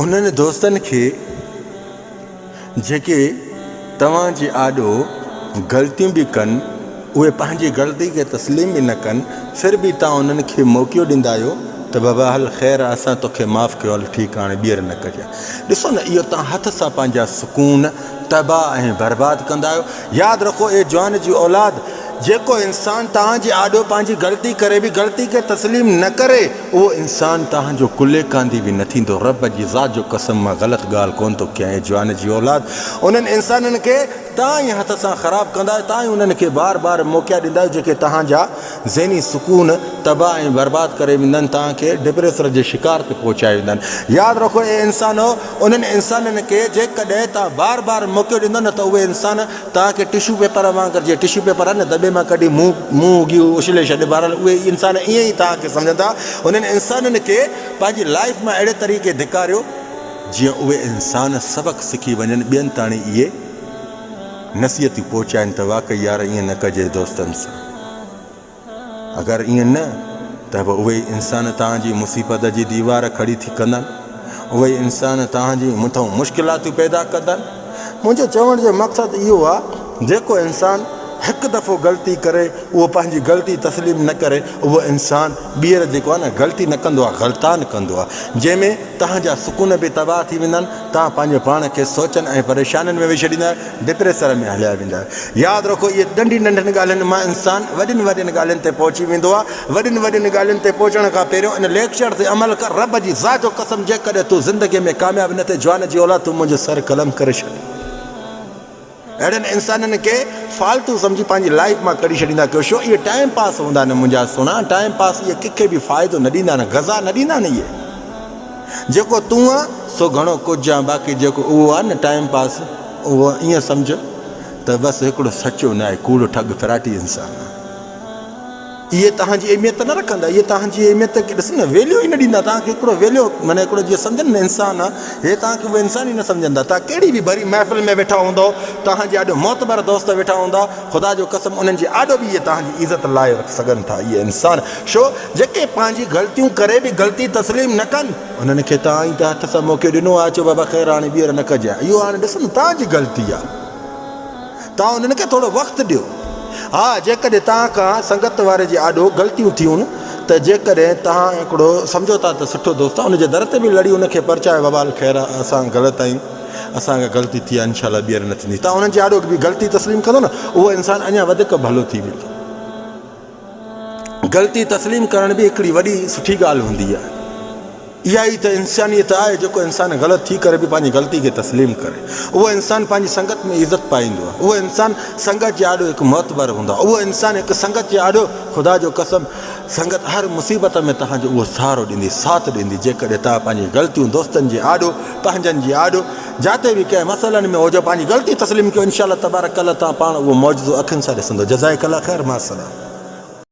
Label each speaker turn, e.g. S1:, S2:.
S1: انهن دوستن کي جيڪي توهان جي آڏو غلطيون به ڪن، اهي پنهنجي غلطي کي تسليم به نه ڪن، ڦر به توهان انهن کي موقعو ڏيندا آهيو ته بابا هل خير آهي اسان توکي معاف ڪيو هل ٺيڪ آهي هاڻي ٻيهر نه ڪجانء. ڏسو نه اهو توهان هٿ سان پنهنجا سڪون تباهه ۽ برباد ڪندا آهيو. ياد رکو اي جوان جي اولاد! جيڪو انسان توهان جي آڏو پنهنجي غلطي ڪري به غلطي کي تسليم نه ڪري اهو انسان توهان جو ڪلي ڪانڌي به نه ٿيندو. رب جي ذات جو قسم مان غلط ڳالهه ڪونه ٿو ڪيان اي جوان جي اولاد! انهن انسانن کي توهان ئي هٿ سان خراب ڪندا آهيو، توهان ئي انهن کي بار بار موقعا ڏيندا آهيو جيڪي توهان جا ذهني سڪون تباهه ۽ برباد ڪري ويندا آهن، توهان کي ڊپريسر جي شڪار تي پهچائي ويندا آهن. ياد رکو اي انسانو! انهن انسانن کي جيڪڏهن توهان بار بار موقعو ڏيندو نه ته اهي انسان توهان کي ٽشو پيپر وانگر جيئن ٽشو پيپر آهي نه دٻي مان ڪڍي منهن منهن اگهي اڇلي ڇڏ بهرحال اهي انسان ائين ئي توهان کي سمجهندا. انهن انسانن کي پنهنجي لائيف مان اهڙي طريقي ڌڪاريو جيئن اهي انسان سبق سکي وڃن ٻين تاڻي اهي نصيحتون پهچائن ته واقعي يار ائين نه ڪجي دوستن سان. اگر ائين نه ته به اهي انسان توهان جي مصيبت جي ديوار کڙي ٿي ڪندا، اهي انسان توهان جي مٿئون مشڪلاتون پيدا ڪندا. منهنجو چوڻ جو مقصد اهو آهي جيڪو انسان هڪ دفعو غلطي ڪري اهو پنهنجي غلطي تسليم نه ڪري اهو انسان ٻيهر جيڪو آهي نه غلطي نه ڪندو آهي غلطان ڪندو آهي جنهن ۾ توهان جا سڪون به تباهه ٿي ويندا آهن، توهان پنهنجو پاڻ کي سوچن ۽ پريشانين ۾ وجهي ڇڏيندا آهيو، ڊپريسر ۾ هليا ويندا آهيو. ياد رکو اهي ننڍين ننڍين ڳالهين مان انسان وڏين وڏين ڳالهين تي پهچي ويندو آهي، وڏين وڏين ڳالهين تي پهچڻ کان پهريون ان ليڪچر تي عمل ڪر، رب جي ذات جو قسم جيڪڏهن تون زندگي ۾ ڪامياب نه ٿئين جوان جي اولاد تون منهنجو سر قلم ڪري ڇڏ. اهڙن انسانن کي فالتو سمجهي پنهنجي لائيف مان ڪڍي ڇڏيندا ڪيو شو اهي ٽائيم پاس هوندا آهن منهنجا سهڻا ٽائيم پاس اهي ڪنهن کي به فائدو نه ڏيندا آهن غذا نه ڏيندا آهن اهي جيڪو تون آن سو گهڻو ڪجهه آن باقي جيڪو اهو آهي نه ٽائيم پاس اهو ائين سمجهه ته بس هڪڙو سچو نه آهي ڪوڙ ٺڳ فراٽي انسان آهي. اهي توهان جي اهميت نه رکندا، اهي توهان جي اهميت کي ڏس نه ويليو ئي نه ڏيندا، توهان کي هڪڙو ويليو معنيٰ هڪڙو جيئن سمجهن نه انسان آ هي توهان کي اهي انسان ئي نه سمجهندا، توهان ڪهڙي به ڀري محفل ۾ ويٺا هوندؤ، توهان جي آڏو معتبر دوست ويٺا هوندا، خدا جو قسم انهن جي آڏو به اهي توهان جي عزت لاهي سگهن ٿا، اهي انسان ڇو جيڪي پنهنجي غلطيون ڪري به غلطي تسليم نه ڪن، انهن کي توهان ئي ته هٿ سان موقعو ڏنو آ، چئو بابا خير هاڻي ٻيهر نه ڪجانء، اهو هاڻي ڏس نه توهان جي غلطي آ. توهان انهن کي ٿورو وقت ڏيو. ها، جيڪڏهن توهان کان سنگت واري جي آڏو غلطيون ٿيون ته جيڪڏهن توهان هڪڙو سمجهو ٿا ته سٺو دوست آهي، ان جي در تي به لڙي ان کي پرچايو بابا هل خير آهي، اسان غلط آهيون، اسان کان غلطي ٿي آهي، انشاء الله ٻيهر نه ٿيندي. توهان انهن جي آڏو به غلطي تسليم ڪندو نه، اهو انسان اڃا وڌيڪ ڀلو ٿي ويندو. غلطي تسليم ڪرڻ به هڪڙي وڏي سٺي ڳالهه هوندي آهي. اها ئي ته انسانيت آهي جيڪو انسان غلط ٿي ڪري به پنهنجي غلطي کي تسليم ڪري. اهو انسان پنهنجي سنگت ۾ عزت پائيندو آهي. اهو انسان سنگت جي آڏو هڪ معتبر هوندو آهي. اهو انسان هڪ سنگت جي آڏو خدا جو قسم سنگت هر مصيبت ۾ توهان جو اهو سهارو ڏيندي، ساٿ ڏيندي جيڪڏهن توهان پنهنجي غلطيون دوستن جي آڏو، پنهنجن جي آڏو، جاتي به ڪنهن مسئلن ۾ هجو پنهنجي غلطي تسليم ڪيو انشاء الله تبارڪ الله توهان پاڻ اهو معجزو اکين سان ڏسندو. جزائڪ الله خير مع السلامه.